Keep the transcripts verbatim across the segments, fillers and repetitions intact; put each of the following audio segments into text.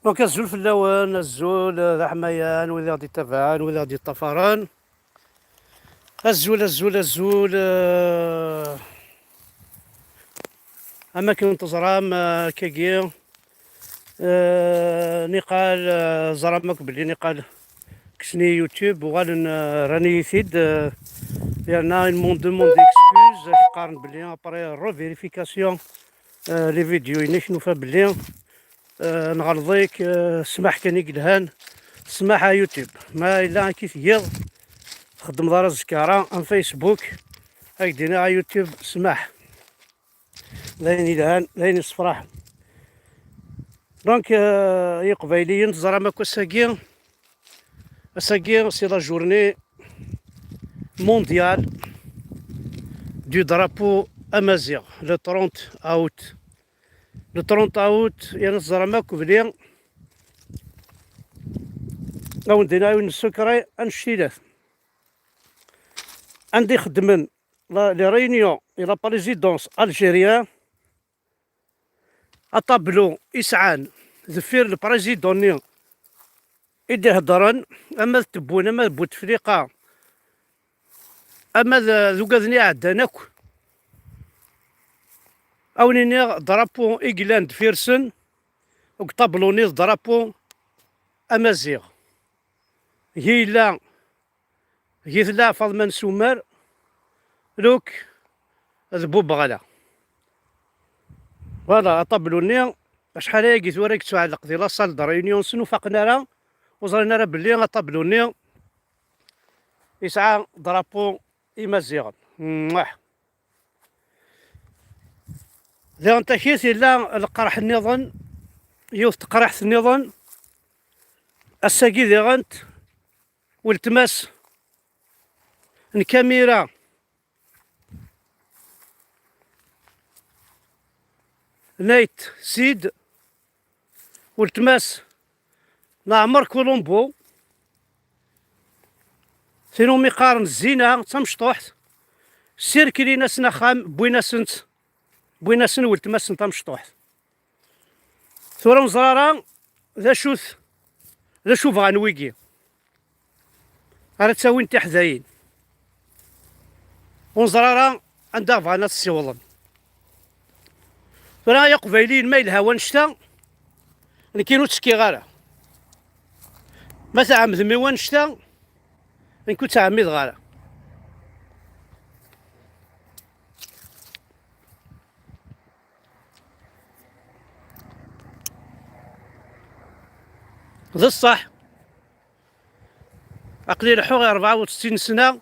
Donc, azul fell-awen, azul, eh, d aḥmayan, wid i ɣ-d-ittabaɛen, wid i ɣ-d-yeṭṭafaren. Azul, azul, azul, eh, am akken teẓram, eh, akkagi, eh, niqal, eh, ẓram akk belli niqal kksen-iyi YouTube, uɣalen, eh, rran-iyi-t-id, eh, yerna ils m'ont demandé excuse, eh, qqaren belli après revérification, eh, les vidéos-inek nufa belli, eh, nɣelḍ-ik, eh, ssmaḥ kan i yelhan, ssmaḥ a YouTube. Ma yella akka i tgiḍ, txeddmeḍ ara azekka ara am Facebook, ad k-d-iniɣ a YouTube, ssmaḥ. D ayen yelhan, d ayen yessefraḥen. Donc, euh, Iqbayliyen, teẓram akk ass-agi, ass-agi, c'est la journée mondiale du drapeau amaziɣ, le trente août. Le trente août, yerna teẓram akk belli awen-d-iniɣ yiwen n secret annect-ilat. Anda i xeddmen la, les réunions et la présidence algérien, aṭablu i sɛan deffir le président-nni i d-iheddren, ama d Tebboune, ama d Bouteflika, ama d, d ugaden iɛeddan akk. Awen-iniɣ drapeau i yellan deffir-sen, deg ṭablu-nni d drapeau amaziɣ. Gi yella, gi tella Faḍma n Sumer, Luk d Bubeɣla. Voilà, aṭablu-nni, acḥal ayagi tura i yettuɛelleq di la salle de réunion-nsen, ur faqen ara, ur ẓrin ara belli aṭablu-nni yesɛa drapeau imaziɣen. Mwah. Diɣen takit yella leqraḥ nniḍen, yiwet teqraḥt nniḍen, ass-agi diɣent weltma-s n Kamira Nayt Sid, weltma-s n Ɛmer Colombo, tin umi qqaren Zina, d tamecṭuḥt, ssirkelin-asen axxam, wwin-asen-tt, wwin-asen weltma-sen tamecṭuḥt. Tura ur neẓri ara d acu-t, d acu bɣan wigi. Ara ttawin tiḥdayin. Ur neẓri ara anda bɣan ad ssiwḍen. Tura ay Iqbayliyen, ma yelha wannect-a, nekkin ur ttekkiɣ ara. Ma tɛemmdem i wannect-a, nekk ur ttɛemmideɣ ara. D ṣṣeḥ. Aql-i leḥḥuɣ i rebɛa u settin sna,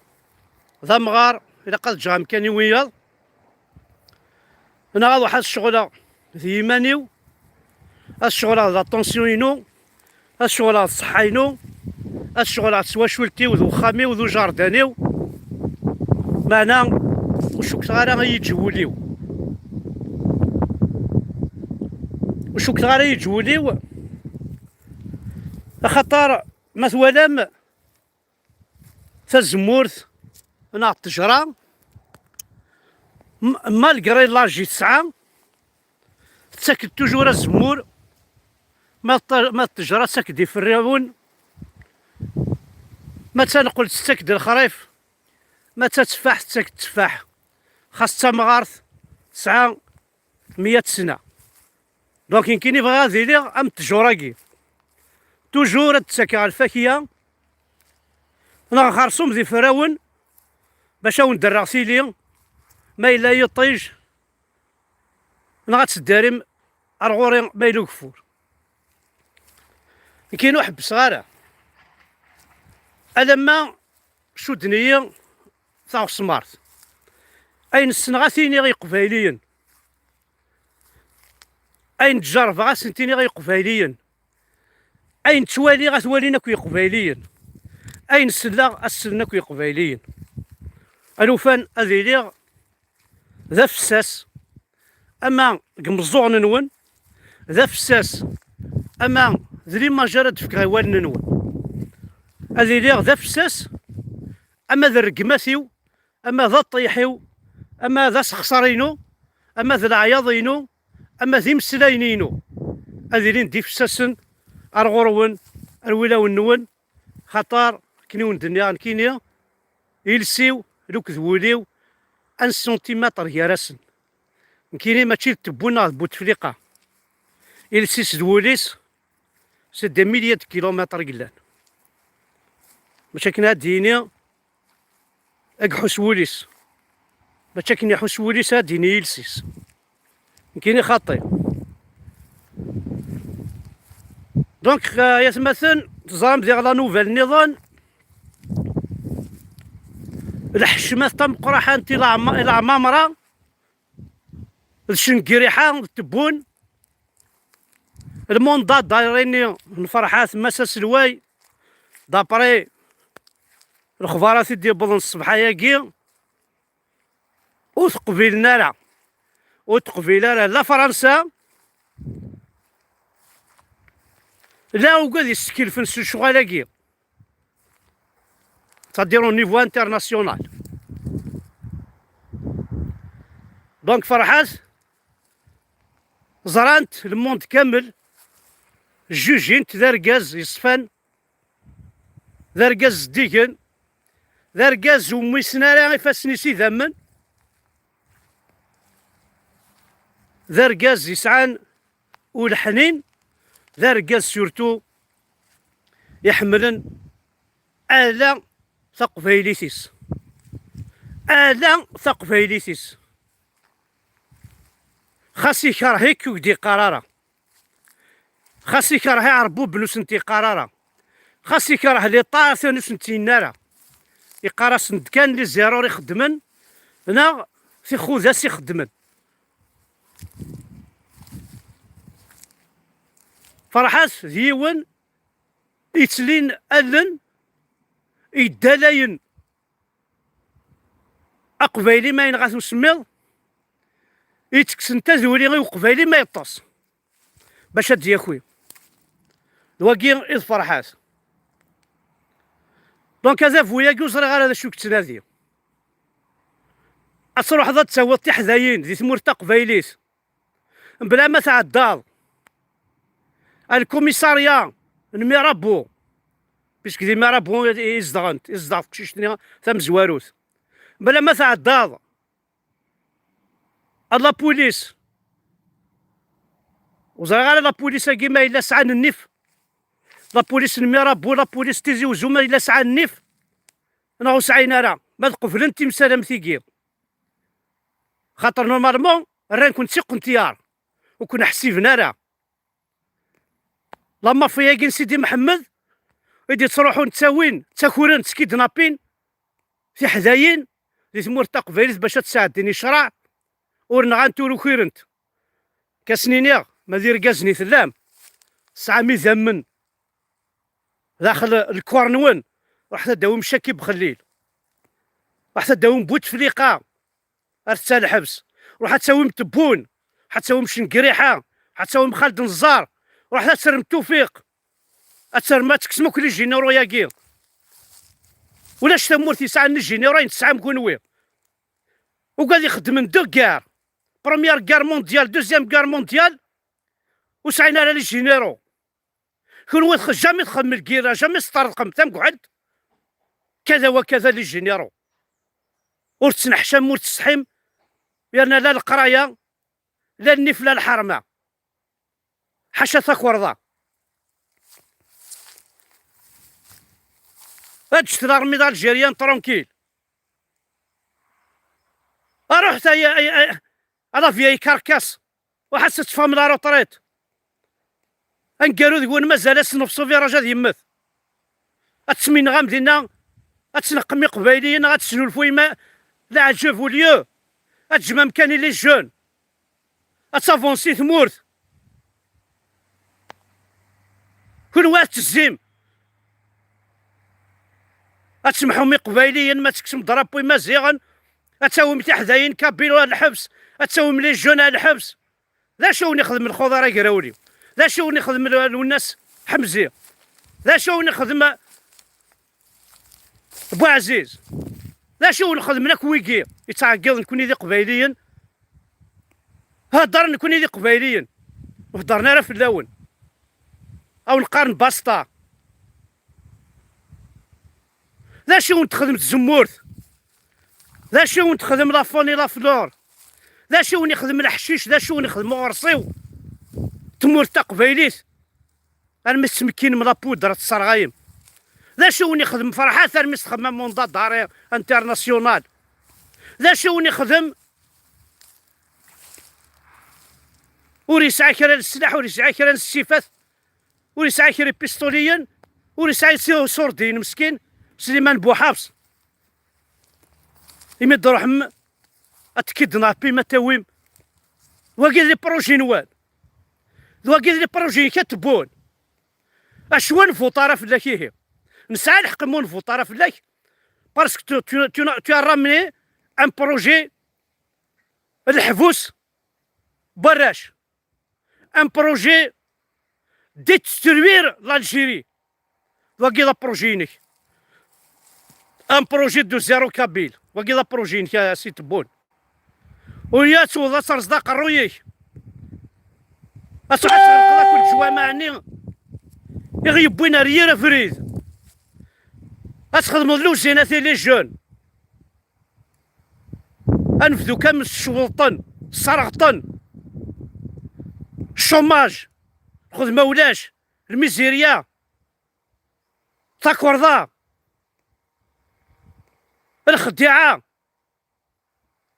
d amɣar, ilaq ad ǧǧeɣ amkan i wiyaḍ. Neɣ ad ruḥeɣ ad ceɣleɣ d yiman-iw, ad ceɣleɣ d la tension-inu, ad ceɣleɣ d ṣṣeḥḥa-inu, ad ceɣleɣ d twacult-iw, d uxxam-iw, d ujardan-iw. Meɛna ur cukkteɣ ara ad yi-yeǧǧ wul-iw. Ur cukkteɣ ara ad yi-yeǧǧ wul-iw, axaṭer ma twalam tazemmurt neɣ ttejra, m-, malgré l'âge i tesɛa, tettak-d toujours azemmur, ma t-, ma d ttejra tettak-d iferrawen, ma d taneqlebt tettak-d lexrif, ma d tateffaḥt tettak-d tteffaḥ, xas d tamɣart tesɛa meyya sna. Donc nekkini bɣiɣ ad iliɣ am ttjur-agi. Toujours ad d-ttakeɣ lfakya neɣ xerṣum d iferrawen bac ad wen-d-rreɣ tili ma yella yiṭij, neɣ ad teddarim ar ɣur-i ma yella ugeffur. Nekkini ur ḥebbseɣ ara alamma cudden-iyi taɣesmart. Ayen ssneɣ ad t-iniɣ i Iqbayliyen. Ayen ǧerrbeɣ ad sen-t-iniɣ i Iqbayliyen. Ayen ttwaliɣ ad t-walin akk Iqbayliyen. Ayen selleɣ ad slen akk Iqbayliyen. Alufan ad iliɣ d afessas, ama deg imeẓẓuɣen-nwen, d afessas, ama d l'image ara d-fkeɣ i wallen-nwen. Ad iliɣ d afessas, ama d rregmat-iw, ama d aṭṭiḥ-iw, ama d asexṣar-inu, ama d leɛyaḍ-inu, ama d imeslayen-inu, ad ilin d ifessasen Ar ɣur-wen, ar wilawen-nwen, xaṭer akken i wen-d-nniɣ nekkini, iles-iw akked wul-iw un centimètre gar-asen. Nekkini mačči d Tebbu neɣ d Butefliqa. Iles-is d wul-is, c'est des milliers de kilomètres i yellan. Mačči akken ad d-yini ad iḥuss wul-is. Mačči akken iḥuss wul-is ad d-yini iles-is. Nekkini xaṭi. Donc, euh, ay atmaten, teẓram diɣ la nouvelle nniḍen. Lḥecmat tameqqraḥant i leɛma-, i leɛmamra, d Cengiriḥa, d Tebbun. Lmunda d'arrêt-nni n Ferḥat, Mass Aselway, d'après lexbarat i d-yewwḍen ṣṣbeḥ-agi, ur t-qbilen ara. Ur t-qbil ara la Fransa, la ugad yeskelfen s lecɣal-agi. C'est-à-dire au niveau international. Donc Ferḥat, ẓran-t le monde kamel, jjujin-t d argaz yeṣfan, d argaz zeddigen, d argaz ur mmisen ara ifassen-is idammen, d argaz yesɛan uleḥnin, d argaz surtout iḥemmlen ala taqbaylit-is. Ala taqbaylit-is. Xas ikerh-ik ur k-d-iqqar ara. Xas ikerh iɛerbuben ur sen-t-iqqar ara. Xas ikerh liṭar atan ur sen-t-yenna ara. Iqqar-asen-d kan les erreurs i xeddmen neɣ tixudas i xeddmen. Ferḥat d yiwen yettlin allen, yeddalayen aqbayli ma yenɣa-t usemmiḍ, yettekksen taduli i uqbayli ma yeṭṭes bac ad d-yaki. D wagi i d Ferḥat. Donc adabu-agi ur ẓriɣ ara d acu yettnadi. Ad truḥeḍ ad d-tawiḍ tiḥdayin di tmurt taqbaylit, mebla ma tɛeddaḍ ar lkumisarya n Mirabeau, puisque di Mirabeau i zedɣent, i zedɣ teqcict-nni tamezwarut, mebla ma tɛeddaḍ ar la police. Ur ẓriɣ ara la police-agi ma yella sɛan nnif, la police n Mirabeau, la police Tizi Uzzu, ma yella sɛan nnif neɣ ur sɛin ara, ma ad qeblent timsal am tigi. Xaṭer normalement rran-ken d tiqentyar, ur ken-ḥsiben ara. La mafia-agi n Sidi Mḥemmed i d-yettruḥun ttawin, ttakuren, skidnapin tiḥdayin di tmurt taqbaylit bac ad sɛeddin i ccreɛ, ur nɣant ur ukirent. Ka sen-iniɣ, ma d irgazen i tellam, tesɛam idammen daxel lkar-nwen, ruḥet ad d-tawim Cakib Xellil, ruḥet ad d-tawim Butefliqa, ar tetta lḥebs. Ruḥ ad tawim Tebbun, ruḥ ad tawim Cengriḥa, ruḥ ad tawim Xaled Neẓẓar, ruḥ ad terrem Tufiq, ad terrem, ad tekksem akk les généraux-agi. Ulac tamurt yesɛan les généraux ayen tesɛam kunwi. Ugad ixeddmen deux guerres, première guerre mondiale, deuxième guerre mondiale, ur sɛin ara les généraux. Kunwi tx-, jamais txedmem lgira, jamais teṭṭerḍqem tamguḥelt. Kada wa kada les généraux. Ur tettneḥcam, ur tsetḥim, yerna la leqraya, la nnif, la lḥerma. Ḥaca takerḍa. Ad ǧǧet l'armée algérienne tranquille. Ruḥet ay, ay, ay, à la vieille carcasse. Ruḥ ad tettfam la retraite. Aneggaru deg-wen mazal-as nefṣu viraj ad yemmet. Ad tesminɣam dinna, ad tneqqem iqbayliyen, ad tesnulfuyem leɛǧeb, au lieu ad tejmɛem kan les jeunes. Ad tavansi tmurt. Kunwi ad tezzim. Ad tsemḥum iqbayliyen, ma tekksem drapeau imaziɣen, ad tawim tiḥdayin kabilo ar lḥebs, ad tawim les jeunes ar lḥebs. D acu i wen-ixdem Lxuḍer Agrawli? D acu i wen-ixdem L-, Lwennas Ḥemzi? D acu i wen-ixdem Buɛziz? D acu i wen-xedmen akk wigi yettɛeggiḍen nekkni d Iqbayliyen? Heddren nekkni d Iqbayliyen. Ur heddren ara fell-awen. Awen-qqaren basta. D acu i wen-texdem tzemmurt? D acu i wen-texdem la faune et la flore? D acu i wen-ixdem leḥcic? D acu i wen-ixdem uɣersiw? Tmurt taqbaylit, armi tettmekkinem la poudre ad tesserɣayem. D acu i wen-ixdem Ferḥat armi s-txemmem mandat d'arrêt international? D acu i wen-ixdem? Ur yesɛi kra n sslaḥ, ur yesɛi kra n ssifat, ur yesɛi kra n ipistuliyen, ur yesɛi s-, iṣurdiyen meskin, Sliman Buḥafs. Imi d-truḥem ad tkidnapim, ad tawim. Wagi d les projets-nwen. D wagi d les projets-inek a Tebboune. Acu ur nvuṭ ara fell-ak ihi? Nesɛa lḥeqq imi ur nvuṭ ara fell-ak, parce que tu, tu, tu, tu as ramené un projet, leḥbus n warrac. Un projet détruire l'Algérie. Wagi d apṛuji-inek. Un projet de zéro kabyle. Wagi d apṛuji-inek, a Si Tebboune. Ur ya tewweḍ ad terẓeḍ aqerruy-ik. Ad tṛuḥ ad tɣelqeḍ akk leǧwameɛ-nni i ɣ-yewwin ar yir abrid. Ad txedmeḍ luzin a tili jeune. Ad nebdu kan s ccweḍ-ten, sserɣ-ten. Chômage, lxedma ulac, lmizirya, takerḍa, lxeddiɛa.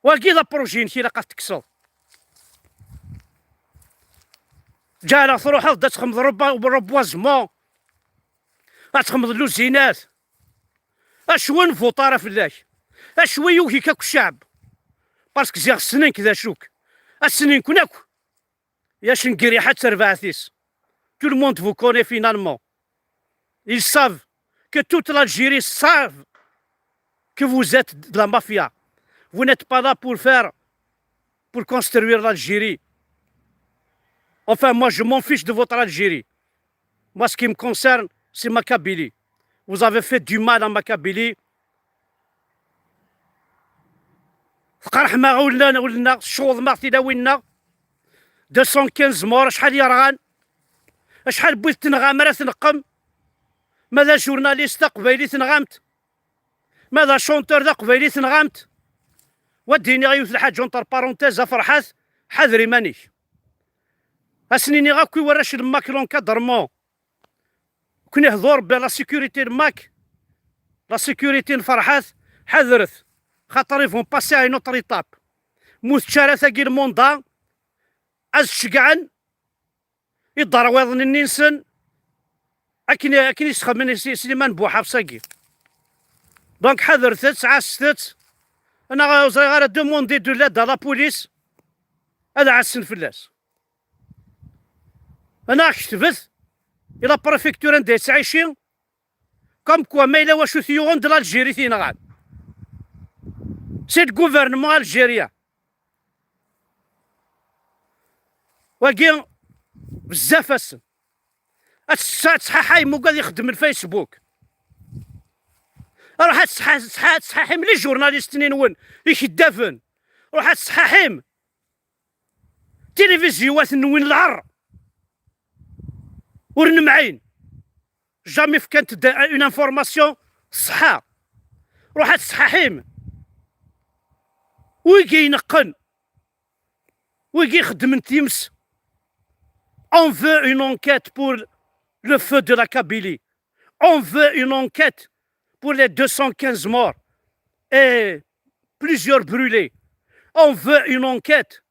Wagi d apṛuji-inek ilaq ad t-tekkseḍ. Ǧeɛleɣ truḥeḍ-d ad txedmeḍ reba-, reboisement, ad txedmeḍ luzinat. Acu ur nvuṭ ara fell-ak? Acu i yugi-k akk ccɛeb? Parce que ziɣ ssnen-k d acu-k. Ad ssnen-ken akk. Yacengiriḥa d terbaɛt-is. Tout le monde vous connaît finalement. Ils savent que toute l'Algérie savent que vous êtes de la mafia. Vous n'êtes pas là pour faire, pour construire l'Algérie. Enfin, moi, je m'en fiche de votre Algérie. Moi, ce qui me concerne, c'est ma Kabylie. Vous avez fait du mal à ma Kabylie. Tqerḥem-aɣ ul-nneɣ, ul-nneɣ, tceɣḍem-aɣ tilawin-nneɣ. Deux cent quinze morts, acḥal yerɣan? Acḥal n wid tenɣam ara tneqqem? Ma d ajurnalist d aqbayli tenɣam-t? Ma d achanteur d aqbayli tenɣam-t? Wa d-iniɣ yiwet lḥaǧa entre parenthèses, a Ferḥat, ḥader iman-ik. Ad sen-iniɣ akk i warrac n Mac l'encadrement. Ken ihḍu Rebbi la sécurité n Mac, la sécurité n Ferḥat, ḥadret, xaṭer ils vont passer à une autre étape. Mu tečča ara tagi lmunda, ad ceggɛen iderwiḍen-nni-nsen, akken, akken i sxedmen i Si-, Sliman Buḥafs-agi. Donc ḥadret-tt, ɛasset-tt, neɣ ur ẓriɣ ara, demandez de l'aide à la police, ad ɛassen fell-as. Neɣ ketbet i la préfecture anda yettɛici, comme quoi ma yella wacu t-yuɣen d l'Algérie t-yenɣan. C'est le gouvernement algérien. Wagi bezzaf-asen. Ad tsa-, ad tṣaḥḥayem ugad ixeddmen Facebook. Ruḥ ad tṣaḥ-, tṣaḥ-, ad tṣaḥḥayem les journalistes-nni-nwen ikeddaben. Ruḥ ad tṣaḥḥayem tilivizyu-wat-nwen lɛer. Ur nemɛin. Jamais fkant-d une information ṣṣeḥḥa. Ruḥ ad tṣaḥḥim. Wigi ineqqen. Wigi ixeddmen times. On veut une enquête pour le feu de la Kabylie. On veut une enquête pour les deux cent quinze morts et plusieurs brûlés. On veut une enquête,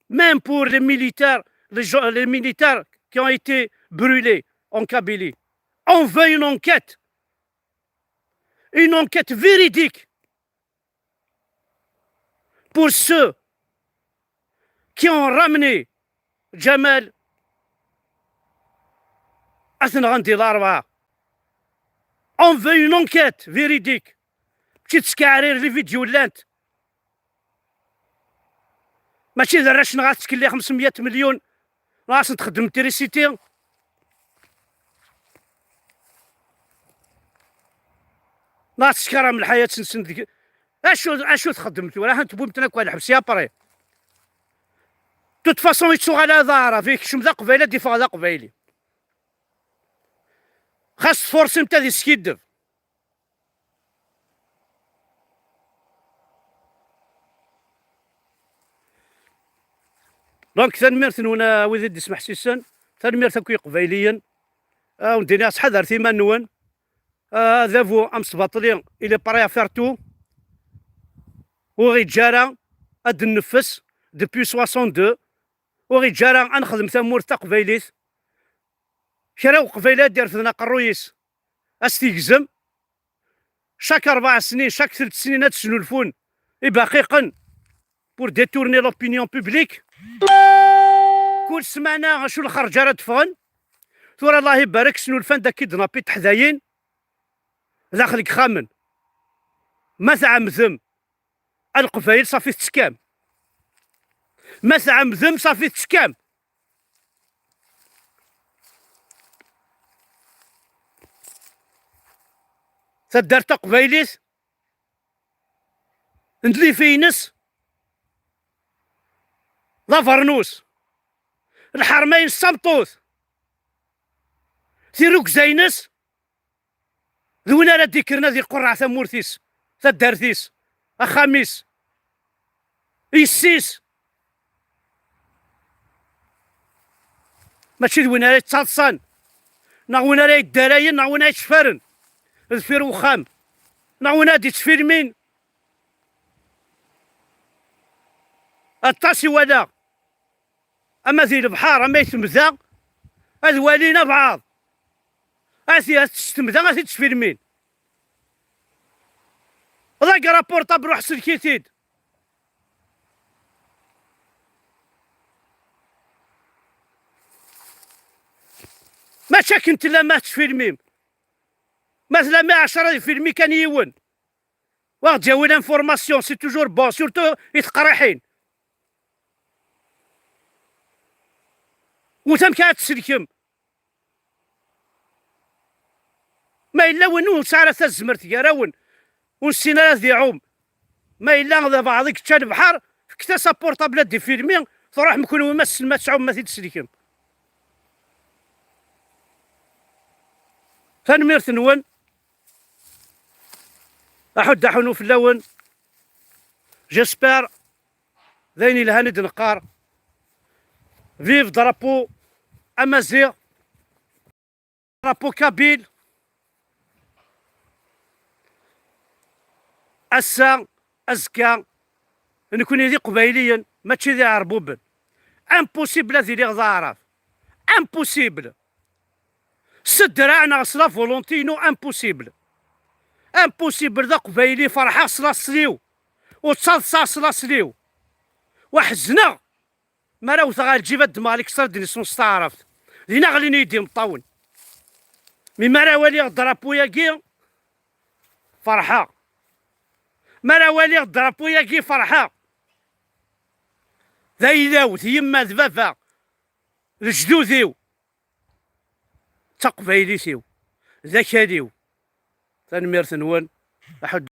même pour les militaires, les gens, les militaires qui ont été brûlés en Kabylie. On veut une enquête, une enquête véridique pour ceux qui ont ramené Jamal Atenɣandi Larba. On veut une enquête véridique. Mačči d skaɛrir, les vidéos llant. Mačči d arrac neɣ ad tettkelli xemsemya melyun, neɣ ad sen-txeddem trisiti, neɣ ad tesskaram lḥayat-nsen deg, acu, acu txeddem tura? Ahan tewwim-ten akk ɣer lḥebs, ya après. De toute façon, yettuɣal d aɛrab, yekcem d aqbayli, ad d-iffeɣ d aqbayli. Xas tfursimt ad iskiddeb. Donc, tanemmirt-nwen a wid i d-ismeḥsisen, tanemmirt akk i Iqbayliyen. Ah, wen-d-iniɣ, ttḥadaret iman-nwen. Ah, adabu amesbaṭli, il est prêt à faire tout. Ur ɣ-iǧǧa ara ad d-neffes depuis soixante-deux. Ur ɣ-iǧǧa ara ad nexdem tamurt taqbaylit. Kra uqbayli ad d-irefden aqerruy-is, ad s-t-igzem. Chaque rebɛa snin, chaque telt snin ad snulfun ibaqiqen pour détourner l'opinion publique. Kul ssmana acu lxerǧ ara d-ffɣen. Tura Allah ibarek, snulfan-d ad kidnapi teḥdayin daxel n yexxamen. Ma tɛemdem a Leqbayel, ṣafi tettekkam. Ma tɛemdem, ṣafi tettekkam. Taddart taqbaylit n lifi-ines d abernus, lḥerma-ines d tameṭṭut, tirrugza-ines d win ara d-ikkren ad iqurreɛ tamurt-is, taddart-is, axxam-is, yessi-s. Mačči d win ara yettaḍsan, neɣ win ara yeddarayen, neɣ win ara yettfaren deffir uxxam, neɣ win ara d-ittfilmin. Aṭas i walaɣ, ama di lebḥer, ama i temda, ad walin abɛaḍ. Ad t-, ad t-, s temda, ad t-id-sfilmin. Ḍegger apurṭabl, ruḥ sellek-it-id. Mačči akken tella ma tettfilmim. Ma tella mi ɛecra ad ifilmi kan yiwen. Wa ɣ-d-yawi l'information, c'est toujours bon, surtout i teqriḥin. Wet amek ara tselkem. Ma yella win ur nesɛi ara tazmert gar-awen, ur nessin ara ad iɛum, ma yella d abeɛḍ i yečča lebḥer, fket-as apurṭabl ad d-ifilmi, truḥem kenwi ma tessnem ad tɛumem ad t-id-tselkem. Tanemmirt-nwen. Aḥuddu aḥunu fell-awen. J'espère d ayen yelhan i d-neqqar. Vive drapeau amaziɣ, drapeau kabyle. Ass-a, azekka, nekkni d Iqbayliyen, mačči d Iɛerbuben. Impossible ad iliɣ d Aɛrab. Impossible. S ddreɛ neɣ s la volonté-inu, impossible. Impossible d Aqbayli, ferḥeɣ s laṣel-iw, u ttaḍsaɣ s laṣel-iw. Wa ḥezneɣ mi ara wteɣ ar lǧib ad ddmeɣ l'extrait de naissance s taɛrabt. Din aɣlin-iyi-d imeṭṭawen. Mi mi ara waliɣ drapeau-yagi, ferḥeɣ. Mi ara waliɣ drapeau-yagi, ferḥeɣ. D ayla-w, d yemma, d baba, d lejdud-iw. D taqbaylit-iw, d akal-iw. Tanemmirt-nwen. Aḥuddu.